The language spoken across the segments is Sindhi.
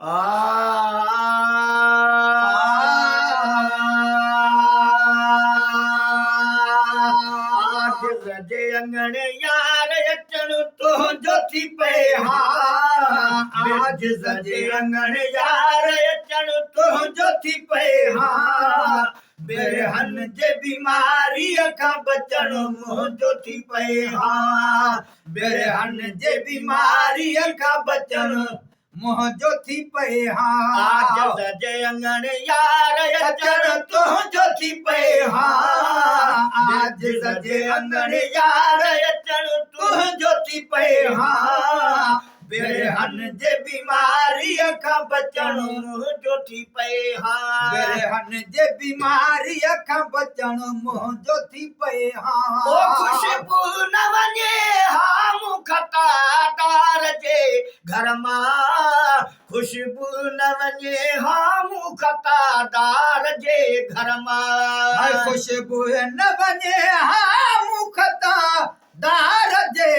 عاجز جي اڱڻ يار اچڻ تنهنجو ٿي پئي ها، عاجز جي اڱڻ يار اچڻ تنهنجو ٿي پئي ها، برهن جي بيماريء کان بچڻ منهنجو ٿي پئي ها، برهن جي بيماريء کان بچڻ منهنجو ٿي پئي ها. عاجز جي اڱڻ يار اچڻ تنهنجو ٿي پئي ها، عاجز جي اڱڻ يار اچڻ تنهنجو ٿي پئي ها، برهن جي بيماريء کان بچڻ منهنجو ٿي پئي ها. برهن جي بيماريء کان بچڻ منهنجو ٿي پئي ها. او خوشبو نه وڃي ها مون خطا دار جي گهر مان، خوشبو نه وڃي ها مون خطا دار جي گهر مان. خوشبو نه وڃي ها مون خطا دار جي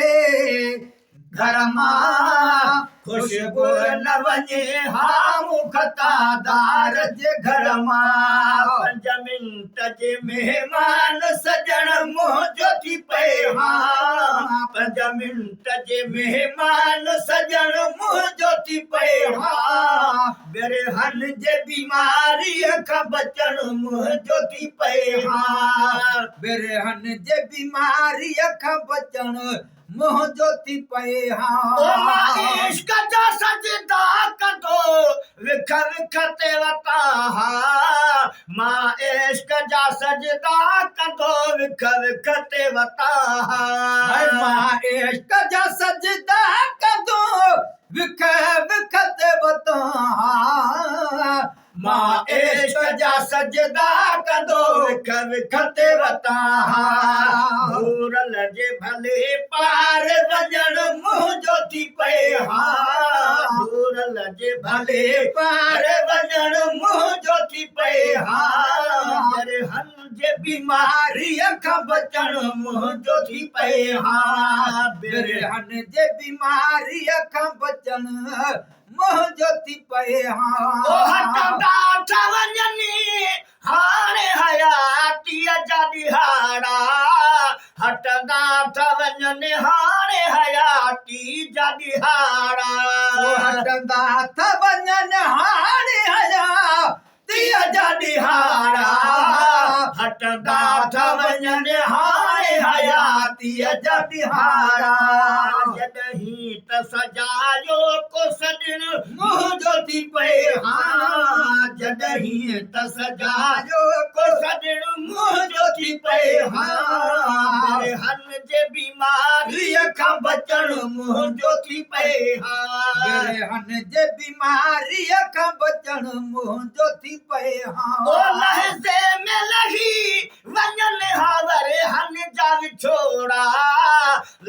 گهر مان، خوشبو نه وڃي ها مون خطا دار جي گهر مان. پنج منٽ جي مهمان سڄڻ منهنجو ٿي پئي ها، پنج منٽ جي مهمان سڄڻ منهنجو ٿي پئي ها، برهن جي بيماريء کان بچڻ منهنجو ٿي پئي ها. برهن جي بيماريء کان بچڻ منهنجو ٿي پئي ها. او مان عشق جا سجدا ڪندو وک وک تي وتان ها، مان عشق جا سجدا ڪندو وک وک تي وتان ها. مان عشق جا سجدا ڪندو وک وک تي وتان ها. مان عشق جا سجدا ڪندو وک وک تي وتان ها، ڀورل جي ڀلي پار وڃڻ منهنجو ٿي پئي ها، ڀورل جي ڀلي پار وڃڻ منهنجو ٿي پئي ها، جرحن جي بيماريء کان بچڻ منهنجو ٿي پئي ها، برهن جي بيماريء کان بچڻ منهنجو ٿي پئي ها. او هٽندا ٿا وڃن هاڻي حياتيء جا ڏهاڙا، هٽندا ٿا وڃن هاڻي حياتي جا ڏهاڙا. او هٽندا ٿا وڃن هاڻي حياتيء جا ڏهاڙا، هٽندا ٿا وڃن هاڻي حياتيء جا ڏهاڙا. جڏهين ته سجايو ڪو سڄڻ منهنجو ٿي پئي ها، جڏهين ته سجايو ڪو سڄڻ منهنجو ٿي پئي ها، برهن جي بيماريء کان بچڻ منهنجو ٿي پئي ها. برهن جي بيماريء کان بچڻ منهنجو ٿي پئي ها. او لحظي ۾ لهي وڃن ها ورهن جا وڇوڙا،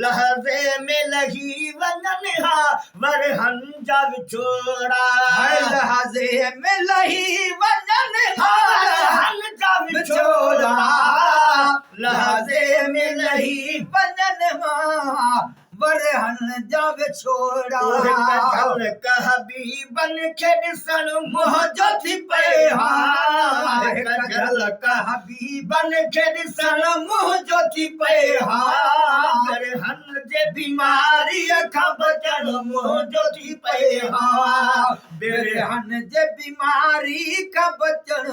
لحظي ۾ لهي وڃن ها ورهن جا وڇوڙا. لحظي ۾ لهي وڃن ها ورهن جا وڇوڙا، لحظي ۾ لهي وڃن ها ورهن جا وڇوڙا. او هڪ جهلڪ حبيبن کي ڏسڻ منهنجو ٿي پئي ها، هڪ جهلڪ حبيبن کي ڏسڻ منهنجو ٿي پئي ها، برهن جي بيماريء کان بچڻ منهنجو ٿي پئي ها، برهن جي بيماري کان بچڻ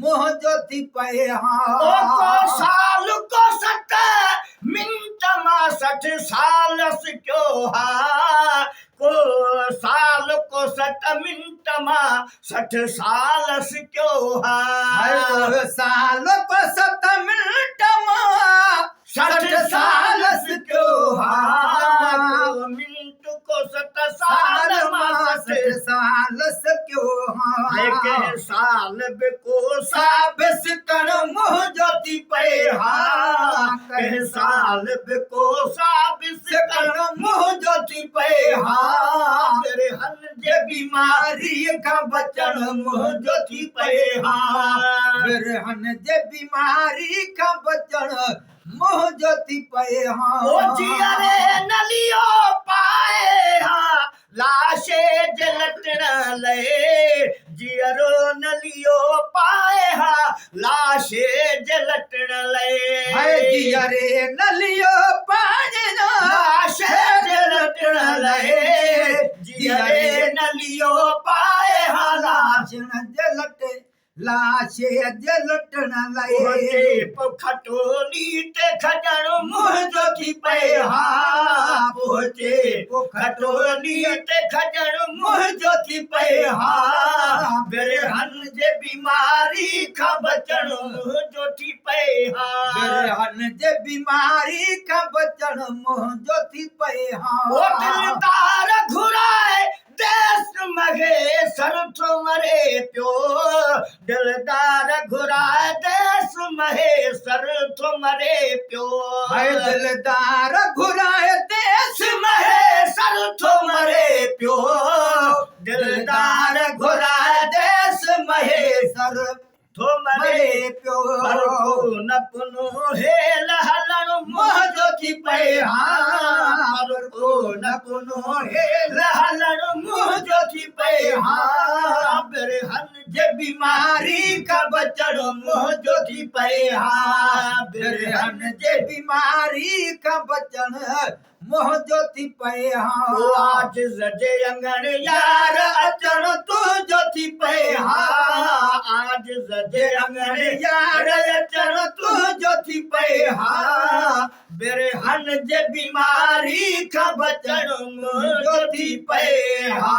منهنجو ٿي پئي ها. او ڪو سال ڪو ست منٽ مان 60 سال سڪيو ها، ڪو سال ڪو ست منٽ مان 60 سال سڪيو ها. ڪو سال ڪو ست منٽ مان 60 سال سڪيو ها، ڪو منٽ ڪو ست سال مان 60 سال سڪيو ها. ڪنهن سال به ڪو ساب سڪڻ منهنجو ٿي پئي ها، ڪنهن سال به ڪو ساب سڪڻ منهنجو ٿي پئي ها، برهن جي بيماريء کان بچڻ منهنجو ٿي پئي ها. برهن جي بيماري کان بچڻ منهنجو ٿي پئي ها. او جيئري نه ليئو پائي ها، لاشي جي لٽڻ لئي جيئرو نه ليئو پائي ها لاشي جي لٽڻ لئي. هاء جيئري نه ليئو پائي ها. لاشي جي لٽڻ لئي جيئري نه ليئو پائي ها لاشڻ جي لٽ لاشي جي لٽڻ لئي. پهچي پوء کٽولي تي کڄڻ منهنجو ٿي پئي ها پهچي پوء کٽولي تي کڄڻ منهنجو ٿي پئي ها برهن جي بيماري کان بچڻ منهنجو ٿي پئي ها. برهن جي بيماري کان بچڻ منهنجو ٿي پئي ها. او دلدار گهرائي ديس مهي سر ٿو مري پيو، دلدار گهرائي ديس مهي سر ٿو مري پيو. هاء دلدار گهرائي ديس مهي سر ٿو مري پيو، دلدار گهرائي ديس مهي سر ٿو مري پيو. پر ڪو نه پنو هيل هلڻ منهنجو ٿي پئي ها، پر ڪو نه پنو هيل هلڻ منهنجو ٿي پئي ها، برهن جي بيماري کان بچڻ منهنجو ٿي پئي ها، برهن جي بيماري کان بچڻ منهنجو ٿي پئي ها. عاجز جي اڱڻ يار اچڻ تنهنجو ٿي پئي ها، عاجز جي اڱڻ يار اچڻ تنهنجو ٿي پئي ها، برهن جي بيماري کان بچڻ منهنجو ٿي پئي ها.